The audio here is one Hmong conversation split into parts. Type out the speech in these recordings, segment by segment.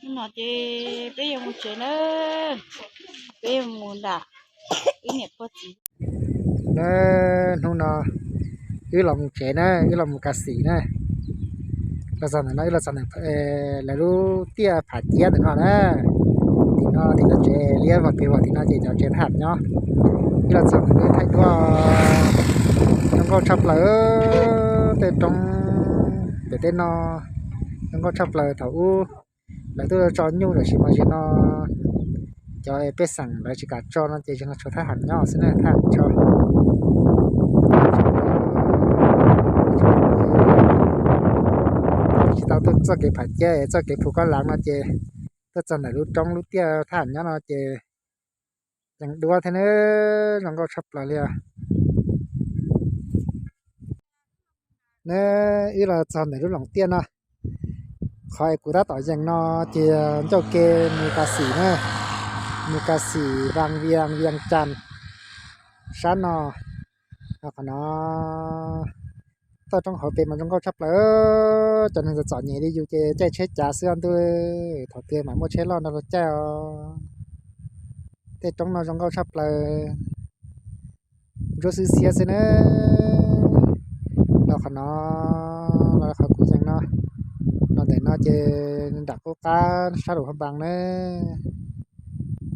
Hnub no ces peb yuav mus tsev na, peb yuav mus nram ib niam pog txiv na. Hnub no wb los mus tsev na, wb los mus kav xim na. Los txog ntawm no wb los txog ntawm lawv lub tiaj Phav Ciab ntawm no na. Tim no tim no tsev liab vog pes vog tim no ces cov tsev thab ham nyob. Wb los txog ntawm lub thaij duab zoo nkauj tshaj plaws, tej roob pem tej no zoo nkauj tshaj plaws. Thaum ub lawv twb tso nyuj lawm tab sis mas zaum no cov pej xeem lawv tsis kam tso no ces zaum no tshuav thab ham nyob xwb na, thab ham tso. Tsis tau tuaj txoj kev Phav Ciab, txoj kev Phu Koj Lav no ces tuaj txog ntawm lub roob lub tiaj thab ham nyob no ces yees duab thiab na, zoo nkauj tshaj plaws li os. Ne, wb los txog ntawm lub loos tiaj no, qhov es kuv tab tom yees no ces ncauj ke mus kav xim na, mus kav xim Vas Vias, Vias Cas sab no. Qhov no toj roob hauv pes mas zoo nkauj tshaj plaws. Cov neeg txom txom nyem li yus ces caij tsheb cav xwb os ntuj, thaum twg mam muaj tsheb loj nrog luag caij os. Tej roob no zoo nkauj tshaj plaws, ntsuab xwb xiab xwb na. Los qhov no, los qhov kuv yees no, los ntawm no ces nram qub qab sab Luam Phaj Npas na.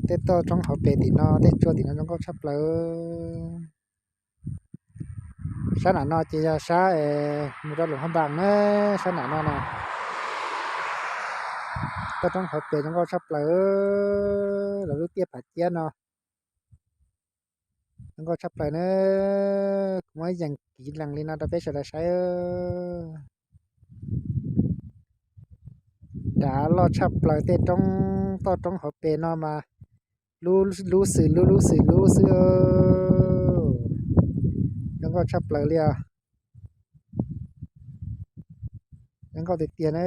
Tej toj roob hauv pes tim no, tej tsua tim no zoo nkauj tshaj plaws. Sab nram no ces yog sab mus rau Luam Phaj Npas na, sab nram no na. Toj roob hauv pes zoo nkauj tshaj plaws, lawv lub tiaj Phav Ciab no zoo nkauj tshaj plaws na. Kuv muab yees kiv lees li no rau peb sawv daws saib. Dav loj tshaj plaws, tej roob toj roob hauv pes no mas lub xws lub lub xws lub xwb. Zoo nkauj tshaj plaws li os. Zoo nkauj tiag tiag na.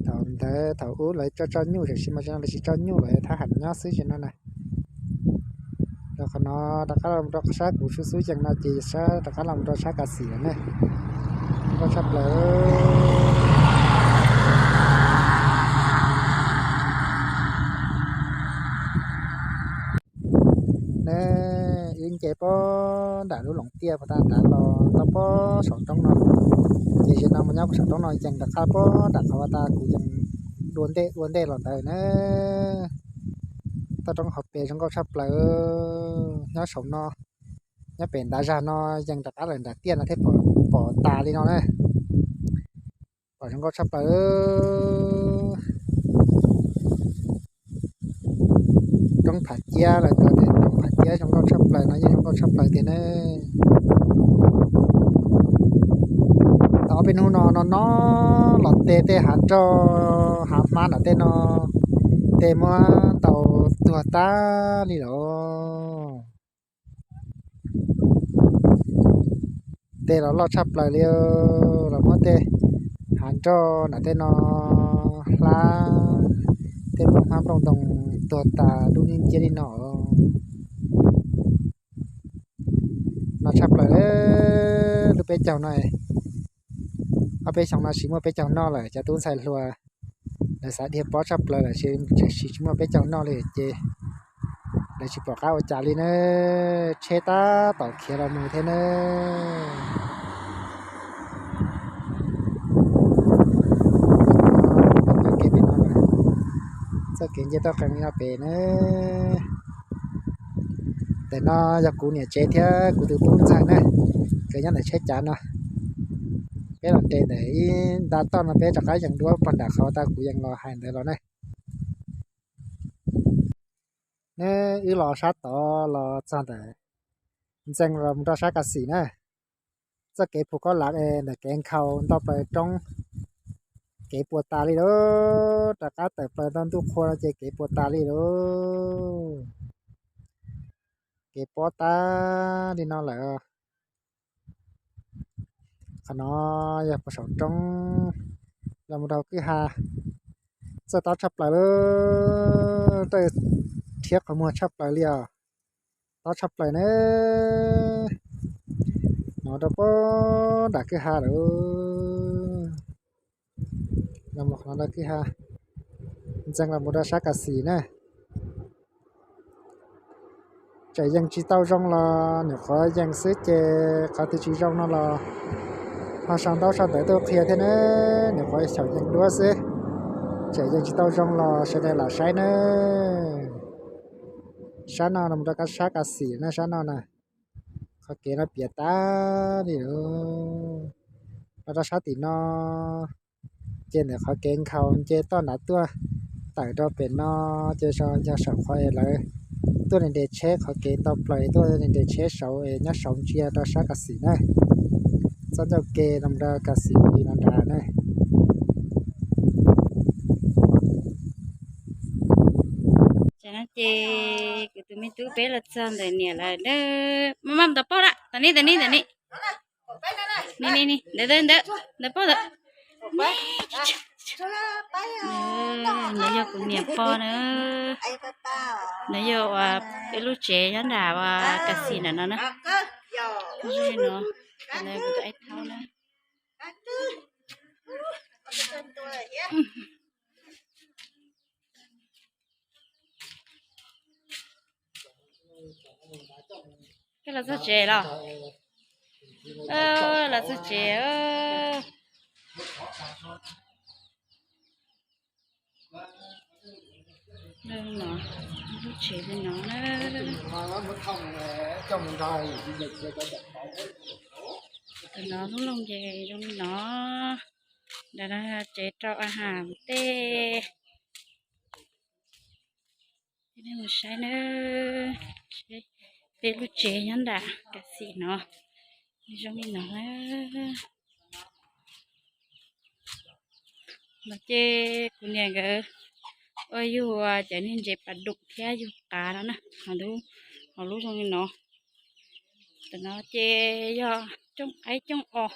Thaum ntawd thaum ub lawv tso tso nyuj tam sis mas zaum no lawv tsis tso nyuj lawm, thab ham nyob xwb zaum no na. Rau qhov no rov qab los rau sab kuv xub xub yees no ces sab rov qab los rau sab kav xim lawm ne. Nkauj tshaj plaws. Ne, wb nce pob nram lub loos tiaj puag ta nrad los tau pob saum roob no, ces zaum no mus nyob puag saum roob no yees rov qab pob nram qhov uas tas kuv yees dua ntej ua ntej los ntawd na. Toj roob hauv pes zoo nkauj tshaj plaws. Nyob saum no, nyob pem ntav zag no yees rov qab lawm nram tiaj no thiaj pom tas li no na. Pom zoo nkauj tshaj plaws. Roob Phav Ciab lawv tias roob Phav Ciab zoo nkauj tshaj plaws no yeej zoo nkauj tshaj plaws tiag ne. Tau ob peb hnub no no no los tes tej hav nroj hav hmab nram tej no tes muab ntaus tuag tag li lawm. Tes los loj tshaj plaws li, los muab tej hav nroj nram tej no hlab, tej nplooj hmab nplooj ntoo tuag tas dub nciab li no. No tshaj plaws lub peb caug no. Ob peb xyoo no tsis muaj peb caug noj lawm, cov tub ntxhais hluas lawv xav dhia pob tshaj plaws lawm, tsis muaj peb caug noj li ces lawv tsis pom qab ua cas li na, tsheb tab tom khiav los mus thiab na. Txoj kev nce toj qees li no pem na. Ntawm no yog kuv niam tsev thiab kuv tus tub ntxawg na, nkawd nyob ntawm tsheb cav no. Peb los nres ntawm ib nta toj no peb rov qab yees duab puag nram qhov tas kuv yees los hais ntawd los na. Ne, wb los sab tod los txog ntawm ntxees los mus rau sab Kav Xim na. Txoj kev Phu Kob Lav es ntawm kev nkhaus nto plaws roob, kev puas tas li lauj. Rov qab tawm plaws tau ntuj qhua no ces kev puas tas li lauj. Kev pob tas li no lawm. Qhov no yog puag saum roob los mus rau kwj ha. Txawj tob tshaj plaws lauj, txawj rhiab qhov muag tshaj plaws li os. Tob tshaj plaws na. No rau puag nram kwj ha lawm. Los mus qhov no kwj ha, ntxeev los mus rau sab Kas Xim na. Tseem yeej tsis tau zoo los nyuam qhuav yeej xwb ces qhov twg tsis zoo no los ho sau ntaub sau ntawv tuaj qhia thiab na. Nyuam qhuav xyaum yeej duab xwb, tseem yeej tsis tau zoo los sawv daws lam saib na. Sab no los rau sab Kas Xim na, sab no na. Qhov kev no piam tag li lawm. Los rau sab tim no ces ntawm qhov kev nkhaus nce toj nrad tuaj tawm rau pem no ces yog saum qhov es lawv tuaj nres tsheb, qhov kev ntau plaws tuaj nres tsheb saud es nyob saud ntsia rau sab Kas Xim na. Txoj ncauj ke los rau Kas Xim li no nrad na. Ces no ces kuv tus me tub peb los txog ntawm niam lawm. Maj maj ntawd poj lawm, tam ni tam ni tam ni. Ni ni ni, ntawd ntawd ntawd poj ntawd. Ntawd yog kuv niam pog na. Ntawd yog uas peb lub tsev nyob nram uas Kas Xim nram no na. Ntawd kuv tus aib thaub na. Koj los txog tsev los? Los txog tsev. No, lub tsev li no na. Tam no lub loog ces zoo li no. Ntawm no tsev rau a has tej. Ces nej mus saib na, peb lub tsev nyob nram Kas Xim no zoo li no na. No ces kuv niam nkawd ua yug cov niag ntses pas dum thiab yug qav no na, hauv lub zoo li no. Tam no ces yog cooj qaib cooj os.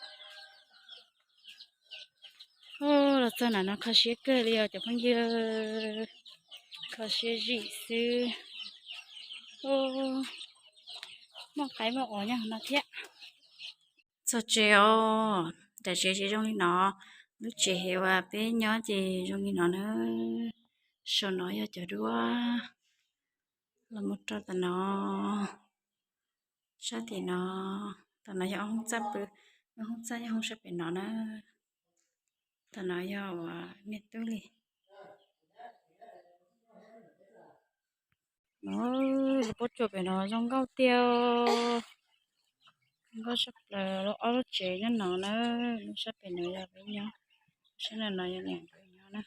Los txog nram no kho siab kawg li os cov phooj ywg, kho siab zim xwb. Muaj qaib muaj os nyob hauv no thiab. Txog tsev os, nram tsev ces zoo li no, lub tsev uas peb nyob ces zoo li no na. Saum no yog cov duab los mus rau tom no, sab tim no, tom no yog ob hoob txaj pw, ob hoob txaj yog hoob sab pem no na. Tom no yog uas me tub li. No, lub pob tsuas pem no zoo nkauj tiag. Nkauj sab plaws, ob lub tsev nyob no na, lub sab pem no yog peb nyob, sab no no yog niam nkawd nyob na.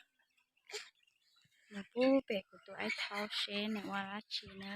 Los pub pem kuv tus aib thaub seb nws ua dab tsi na.